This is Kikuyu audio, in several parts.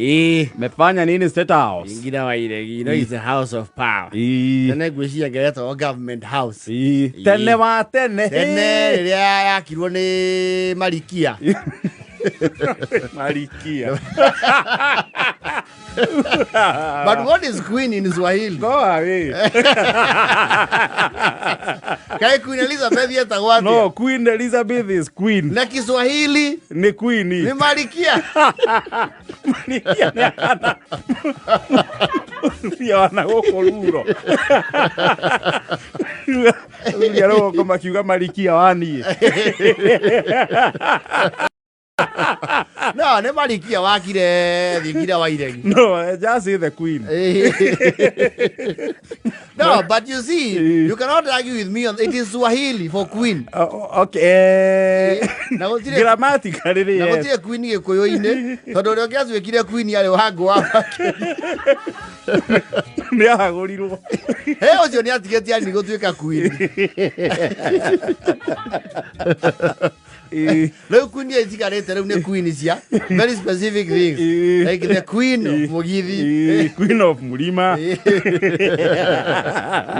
Ĩĩ. Mefanya nini State House? Thingira wa Iregi, you know it's a house of power. Ĩĩ. Tene ngwĩciria ngeretagwo government house. Ĩĩ. Ĩĩ. Tene wa tene. Tene rĩrĩa yakirwo nĩ Marikia. Marikia. But what is queen in Swahili? Go away. Kaĩ Queen Elizabeth yetagwo atĩa? No, Queen Elizabeth is queen. Na Kiswahili Nĩ queen. nĩ Marikia. Marikia nĩ ahana. Mũtumia wa na gũkũ ruro. Athuri a rũgongo makiuga Marikia wa niĩ. No, nĩ Marikia wakire thingira wa Iregi. No, just say the queen. No, but you see, Eh. you cannot argue with me on it is Swahili for queen. Oh, okay. Na gũtirĩ Grammatically, na yes. gũtirĩ queen gĩkũyũ-inĩ tondũ ũrĩa ũngĩatuĩkire queen arĩ Wangũ wa Makeni. Nĩ ahagũrirwo. He ũcio nĩ atigĩtie ani gũtuĩka queen. Ĩĩ. Rĩu queen iria itigarĩte rĩu nĩ queen cia very specific things Ĩĩ. like the queen of Mũgithi. Ĩĩ, Queen of Mlima.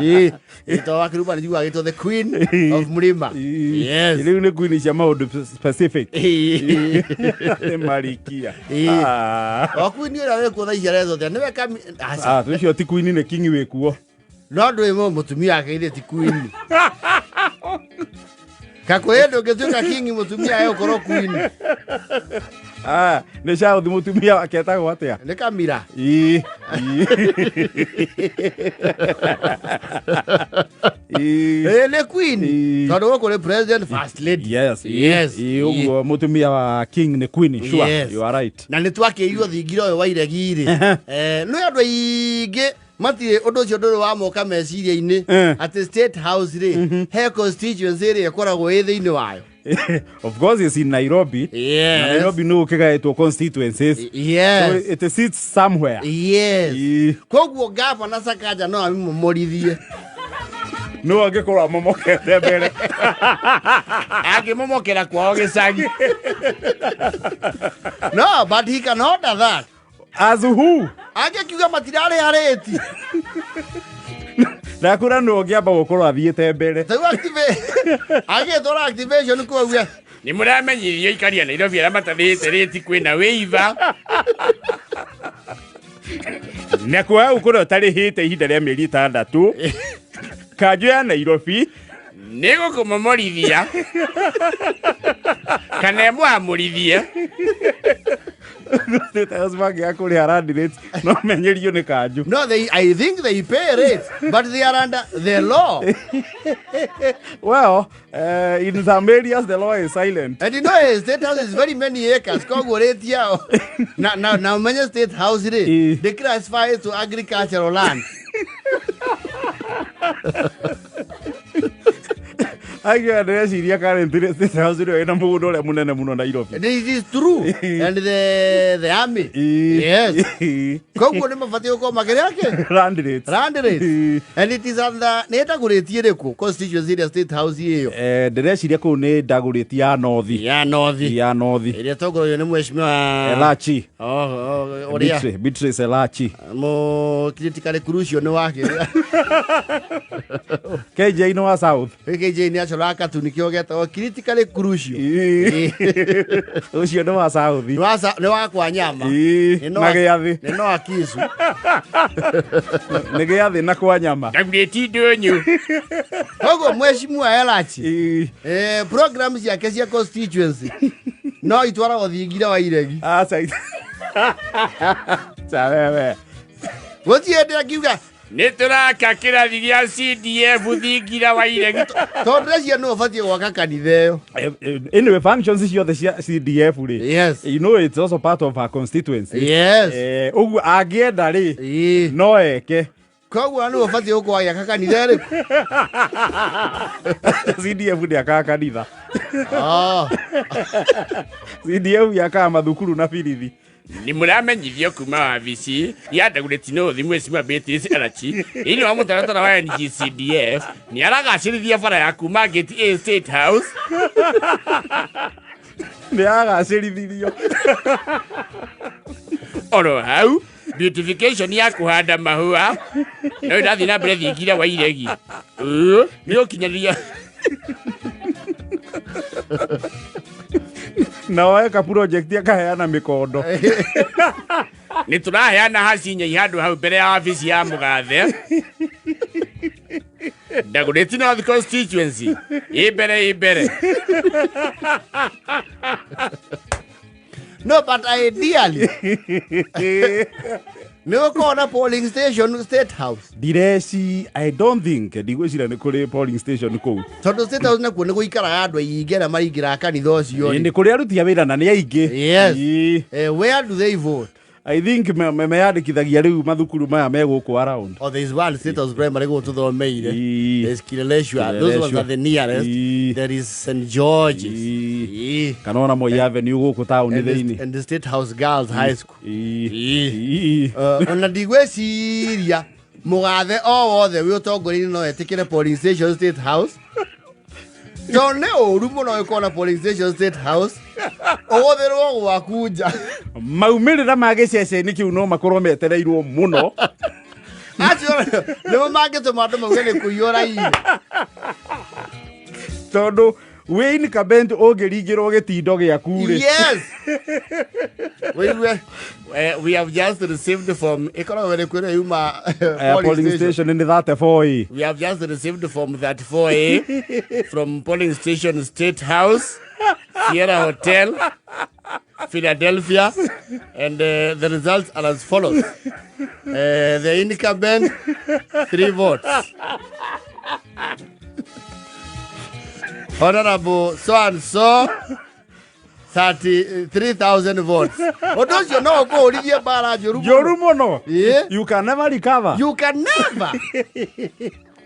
Ĩĩ. Ĩtwa wa Kĩrumba nĩ njiguaga agĩtwo the queen of Mlima. Ĩĩ. Yes. Rĩu nĩ queen cia maũndũ specific. Ĩĩ. Nĩ Marikia. Ĩĩ. Ah. O queen ũrĩa wĩkuo thaa ici aretwo atĩa? Nĩwe kami Aca. Ah, ũcio ti queen nĩ king wĩkuo. No ndũĩ mũ mũtumia wake ithe ti queen. Kakwĩ ndũngĩtuĩka king mũtumia egũkorwo queen. Ah, nĩ South mũtumia wake etagwo atĩa? Nĩ Kamira. Ĩĩ. Ĩĩ. Ĩĩ. Ĩĩ nĩ queen. Ĩĩ. Tondũ gũkũ nĩ president first lady. Yes. Yes. Ĩĩ, ũguo mũtumia wa king nĩ queen, sure. Yes. You are right. Na nĩ twakĩirwo thingira ũyũ wa iregi rĩ. Eh, nĩ andũ aingĩ matirĩ ũndũ ũcio ndũrĩ wamoka meciria-inĩ atĩ state house rĩ he constituency ĩrĩa ĩkoragwo ĩ thĩinĩ wayo. Of course it's in Nairobi. Yes. Na Nairobi nĩ gũkĩgaĩtwo constituencies. Yes. So it sits somewhere. Yes. Ĩĩ. Koguo gavana Sakaja no amĩmomorithie. No angĩkorwo amomokete mbere. Angĩmomokera kwao gĩcagi. No, but he can order that. As who? Angĩkiuga matirarĩha rĩti. Ndakũra nũ ũngĩamba gũkorwo athiĩte mbere. Rĩu agĩtwara activation kũu auge nĩ mũramenyithio aikari a Nairobi arĩa matarĩhĩte rĩti kwĩna wĩiva Na kwaga gũkorwo ũtarĩhĩte ihinda rĩa mĩeri 6 kanjũ ya Nairobi nĩ gũkũmomorithia kana ĩmũhamũrithie. Mangĩaga kũrĩha land rates no menyerio nĩ kanjũ. No, they, I think they pay rates, but they are under the law. Well, in some areas the law is silent. And you know, state house is very many acres. Koguo rate yao. Na umenye state house rĩ, Ĩĩ. they classify it to agricultural land. Aiga ndĩreciria currently state house nĩyo ĩna mũgũnda ũrĩa mũnene mũno Nairobi. This is true. And the army. Ĩĩ. Yes. Ĩĩ. Koguo nĩ mabatiĩ gũkorwo makĩrĩa kĩ? Land rates. Land rates. Ĩĩ. And it is under nĩ ĩtagũrĩtie ĩrĩkũ constituency ĩrĩa state house ĩyo. Eh, ndĩreciria kũu nĩ ndagũrĩti ya North. Ya North. Ya North. Ĩrĩa ĩtongoragio nĩ mheshimiwa Elachi. Oh, oh, ũrĩa Beatrice Elachi. Mo critically crucial nĩ wake. KJ nĩ wa South. KJ nĩ acoraga katuni kĩo getagwo critically crucial. Ĩĩ. Ũcio nĩ wa South. Nĩ wa nĩ wa kwa nyama. Ĩĩ, Nĩ na gĩathĩ. Nĩ no akisu. Nĩ gĩathĩ na kwa nyama. Ndagurĩti ndũnyũ. Koguo mheshimiwa Elachi Ĩĩ. eh, program ciake cia constituency no itwaragwo thingira wa iregi. Aca. Cha wewe. Gũtirĩ hĩndĩ akiuga Nĩ tũraka kĩrathi gĩa CDF thingira wa iregi. tondũ ndĩreciria nĩ ũbatiĩ gwaka kanitha ĩyo. Anyway, functions ciothe cia CDF rĩ. Yes. You know it's also part of her constituency. Yes. Ũguo angĩenda rĩ Ĩĩ. no eke. Koguo nĩ ũbatiĩ gũkorwo agĩaka kanitha ĩrĩkũ? CDF ndĩakaga kanitha. Oh. CDF yakaga mathukuru na birithi. Nĩ mũramenyithio kuma wabici ya Ndagurĩti North Mheshimiwa Beatrice Elachi thĩinĩ wa mũtaratara wa NGCDF nĩ aragacĩrithia bara ya kuma Gate A State House Nĩ agacĩrithirio. Oro hau beautification ya kuhanda mahua no ĩrathiĩ na mbere thingira wa iregi. Nĩ ũkinyanĩria. Na weka project akaheana mĩkondo. Nĩ tũraheana haci inya handũ hau mbere ya wabici ya mũgathe Dagoretti North constituency ĩ mbere ĩ mbere. No, but ideally nĩ gũkorwo na polling station State House. Ndireci, I don't think, ndigwĩciria nĩ kũrĩ polling station kũu. Tondũ State House nakuo nĩ gũikaraga andũ aingĩ arĩa maringĩraga kanitha ũcio. Nĩ kũrĩ aruti a wĩra na nĩ aingĩ. Yes. Ĩĩ. Where do they vote? I think meyandĩkithagia rĩu mathukuru maya me gũkũ around. Oh, there is one State House Primary gũkũ tũthomeire. Ĩĩ. There's Kileleshwa. Those ones are the nearest. Ĩĩ. There is St. George's. Ĩĩ. Ĩĩ. Kana ona Moi Avenue gũkũ taũni And the, thĩinĩ. and the State House Girls High School. Ĩĩ. Ĩĩ. Ĩĩ. Ona ndigwĩciria mũgathe o wothe wĩ ũtongoria-inĩ no etĩkĩre polling station State House, tondũ nĩ ũru mũno gĩkorwo na polling station State House ũgũthĩrwo gwaku nja. Maumĩrĩra ma gĩceceni kĩu no makorwo metereirwo mũno. Acio nĩmo mangĩtũma andũ mauge nĩ kũiyũra ire. Tondũ wĩ incumbent ũngĩringĩrwo gĩtindo gĩaku rĩ. Yes, wĩigue, we have just received from ĩkoragwo ĩrĩ kwĩrĩa yuma. Polling station nĩ 34. We have just received form 34A from polling station State House, Sierra Hotel, Philadelphia, and the results are as follows. The incumbent, 3 votes. Honorable so and so, 33,000 votes. Ũndũ ũcio no ũkũhũrithie mbara njũru mũno. Njũru mũno. Ĩĩ. You can never recover. You can never.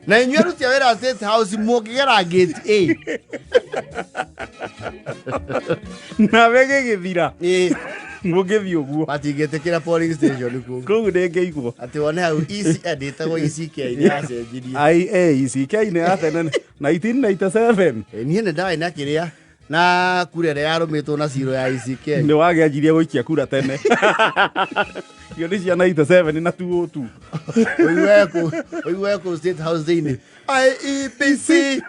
Na inyuĩ aruti a wĩra State House mũngĩgera gate A. Nawe gĩgĩthira. Ĩĩ, Mũngĩthiĩ ũguo. Matingĩtĩkĩra polling station kũu. Kũu ndĩngĩigwo. Atĩ wone hau EC ndĩtagwo ECK, nĩ yacenjirie. IACK nĩ ya tene 1997. Ĩ, niĩ nĩ ndarĩ na kĩrĩa na kura ĩrĩa yarũmĩtwo na ciro ya ECK. Nĩ wagĩanjirie gũikia kura tene. Iyo nĩ cia 97 na 202. Ũigue kũ State House thĩinĩ IEBC.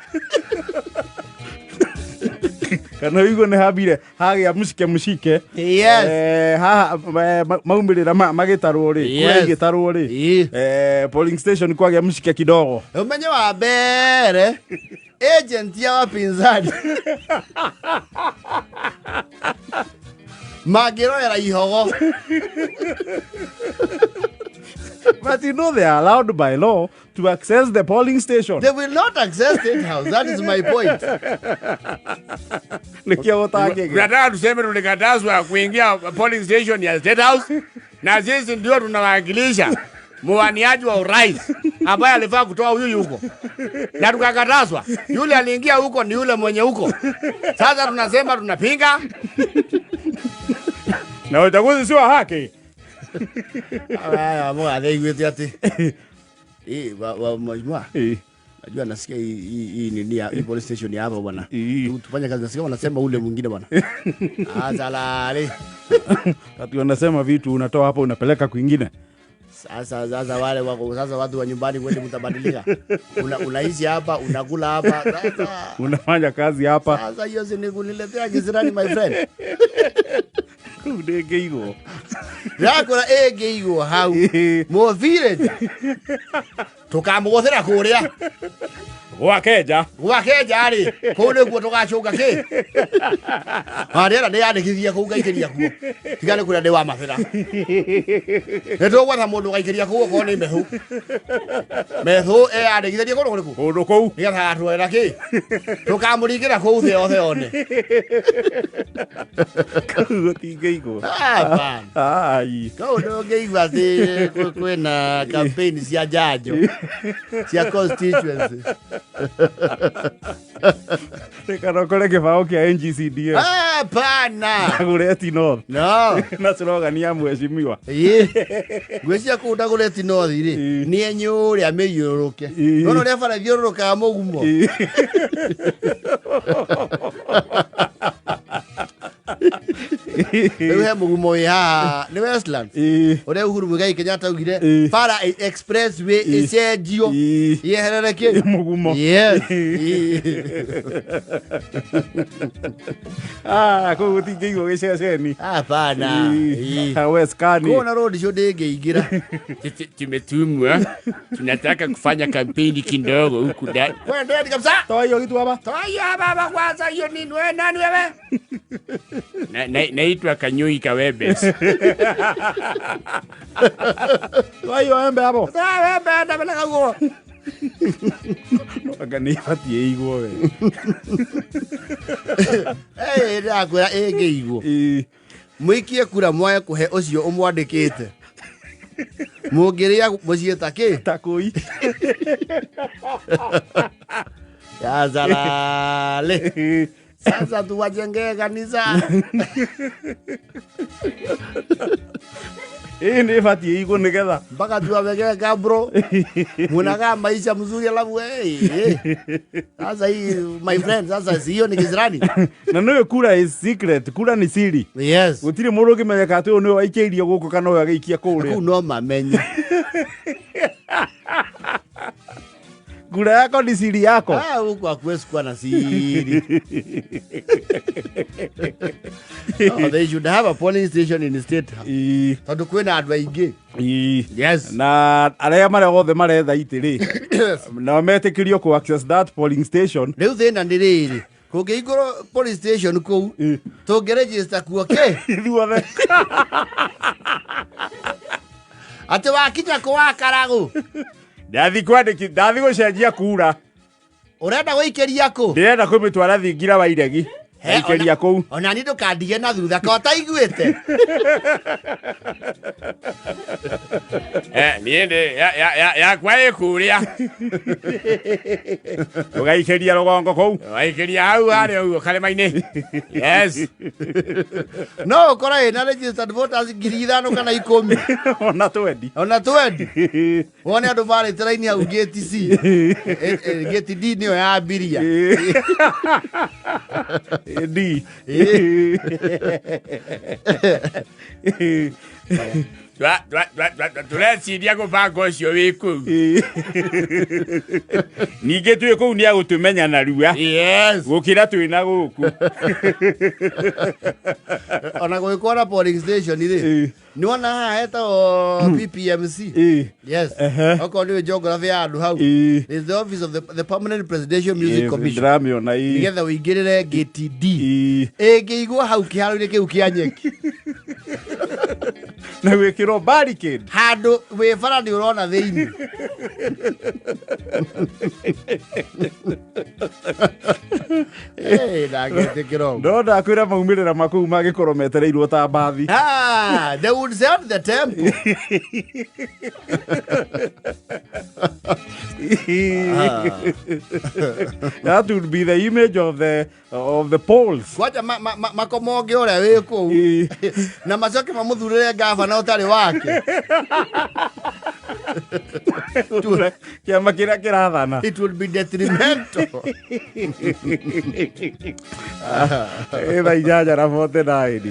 Kana ũigue nĩ hambire hagĩa mũcike mũcike. Yes. Haha maumĩrĩra magĩtarwo rĩ, kura Yes. igĩtarwo rĩ, Ĩĩ. Polling station kwagĩa mũcike kidogo. Ũmenye wa mbere agent ya wapinzani mangĩroera ihogo. But you know they are allowed by law to access the polling station. They will not access State House. That is my point. Nĩkĩo gũtangĩgĩa. Tunataka tuseme tulikatazwa kuingia polling station ya State House na sisi ndio tunawakilisha muwaniaji wa urais ambaye alifaa kutoa huyu yuko, na tukakatazwa. Yule aliingia huko ni yule mwenye huko. Sasa tunasema tunapinga. Na uchaguzi sio wa haki. Aya, mũgathe aiguĩte atĩ wa mheshimiwa. Ĩĩ. Najua nasikia hii nini ya hii police station ya hapa bwana. Ii. Tufanye kazi, nasikia wanasema ule mwingine bwana. Ah, salale. Ati wanasema vitu unatoa hapa unapeleka kwingine. Sasa wale wako sasa watu wa nyumbani kweli mtabadilika. Unaishi hapa, unakula hapa. Sasa Unafanya kazi hapa. Sasa hiyo si ni kuniletea kisirani, my friend. Kũu ndĩngĩigwo. Yakora ĩngĩigwo hau. Ĩĩ. Mũthire nja. Tũkamũgũthĩra kũrĩa. Gwake nja. Gwake nja rĩ, kũu nĩkuo tũgacũnga kĩ. Harĩa ndĩyandĩkithia kũu ngaikĩria kuo. Tiga nĩ kũrĩa ndĩ wa mabĩra. Nĩ tũgwetha mũndũ ũgaikĩria kũu okorwo nĩ mehũ. Mehũ eyandĩkithĩrie kũndũ kũrĩkũ? Kũndũ kũu. Nĩgetha agatwara kĩ? Tũkamũringĩra kũu thĩ yothe one. Kũu gũtingĩigwo. Hapana. Ai. Kau ndũngĩigua atĩ kwĩna campaign cia njanjo cia constituency. Reka kĩbaũ kĩa NGCDF. Hapana. Dagoretti North. No. Na slogan ya mheshimiwa. Ĩĩ. Ngwĩciria kũu Dagoretti North rĩ, Ĩĩ. nĩ enyũrĩa mĩthiũrũrũke. Ĩĩ. Nona ũrĩa bara ĩthiũrũrũkaga mũgumo. Ĩĩ. Rĩu he mũgumo wĩ haha nĩ Westlands. Ĩĩ. Ũrĩa Uhuru Muigai Kenyatta augire Ĩĩ. bara expressway ĩcenjio Ĩĩ. yeherere kĩ Mũgumo. Yes. Ĩĩ. Ah, kũu gũtingĩigwo gĩceceni. Hapana. Ĩĩ. Ĩĩ. Westcani. Kũu na road show ndĩngĩingĩra. Sisi tumetumwa, tunataka kufanya kampeni kidogo huku ndani. Wewe ndio kabisa. Toa hiyo kitu hapa. Toa hiyo hapa hapa kwanza, hiyo nini? Wewe nani wewe? Na, na, naitwa Kanyui Kawebes. Toa hiyo embe hapo. Toa wembe ndapeleka huko. No, anga nĩ ibatiĩ ĩigwo we. Eh, ndakwĩra ĩngĩigwo. Ĩĩ. Mũikie kura mwage kũhe ũcio ũmwandĩkĩte. Mũngĩrĩa mũciĩ ta kĩ? Ta kũi. Ya zalale. Sasa tuwajengee kanisa. Ĩĩ nĩ ĩbatiĩ ĩigwo nĩgetha. Mpaka tuwawekee kabro. Munakaa maisha mzuri alafu hey, hey. Sasa hii my friend, sasa si hiyo ni kisirani. Na nĩũĩ kura is secret, kura nĩ siri. Yes. Gũtirĩ mũndũ ũngĩmenyeka atĩ ũyũ nĩwe waikĩirio gũkũ kana ũyũ agĩikia Kũu kũrĩa. no mamenye. Kura yako ni siri yako. Ah, huku hakuwezi kuwa na siri. No, they should have a polling station in the state. Ĩĩ. Tondũ kwĩna andũ aingĩ. Ĩĩ. Yes. Na arĩa marĩa othe maretha itĩ rĩ, nao metĩkĩrio kũ access that polling station. Rĩu thĩna nĩ rĩrĩ, kũngĩhingũrwo police station kũu, Ĩĩ. tũngĩregister kuo kĩ? Ithuothe. Atĩ wakinya kũ wa Karagũ, Ndathi kwandĩki, ndathi gũcenjia kura. ũrenda gũikĩria kũ? Ndĩrenda kũmĩtwara thingira wa iregi. He, Aikĩria kũu. Ona niĩ ndũkandige na thutha ka ũtaiguĩte. Eh, niĩ ndĩ ya ya ya yakwa ĩ kũrĩa. Ũgaikĩria rũgongo kũu. Waikĩria hau harĩa ũguo karĩma-inĩ. Yes. No ũkorwo ĩna registered voters 5,000 kana 10. Ona twendi. Ona twendi. Wone andũ marĩte raini hau gate C. Gate D nĩyo ya abiria. D. Twa twa twa twa tũreciria mũbango ũcio wĩ kũu. Ningĩ twĩ kũu nĩ agũtũmenya narua. Yes. Gũkĩra twĩ na gũkũ. Ona gũgĩkorwo na polling station rĩ, Ĩĩ. nĩwona haha hetagwo PPMC. Ĩĩ. Yes. Ehe. Okorwo nĩũĩ geography ya handũ hau. Ĩĩ. Is the office of the permanent presidential music commission. Ndĩramĩona ĩĩ. Nĩgetha ũingĩrĩre gate D. Ĩĩ. Ĩngĩigwo hau kĩharo-inĩ kĩu kĩa nyeki. Na gwĩkĩrwo barricade. Handũ wĩ bara nĩ ũrona thĩinĩ. Ĩĩ, ndangĩtĩkĩra ũguo. No ndakwĩra maumĩrĩra makũu mangĩkorwo metereirwo ta mbathi. Ah, they would set the tempo. That would be the image of the polls. Kwanja makomonge ũrĩa wĩ kũu Ĩĩ. na macoke mamũthurĩre ngabana ũtarĩ wake. Kĩama kĩrĩa kĩrathana. It would be detrimental. Ĩ thaa 8:49.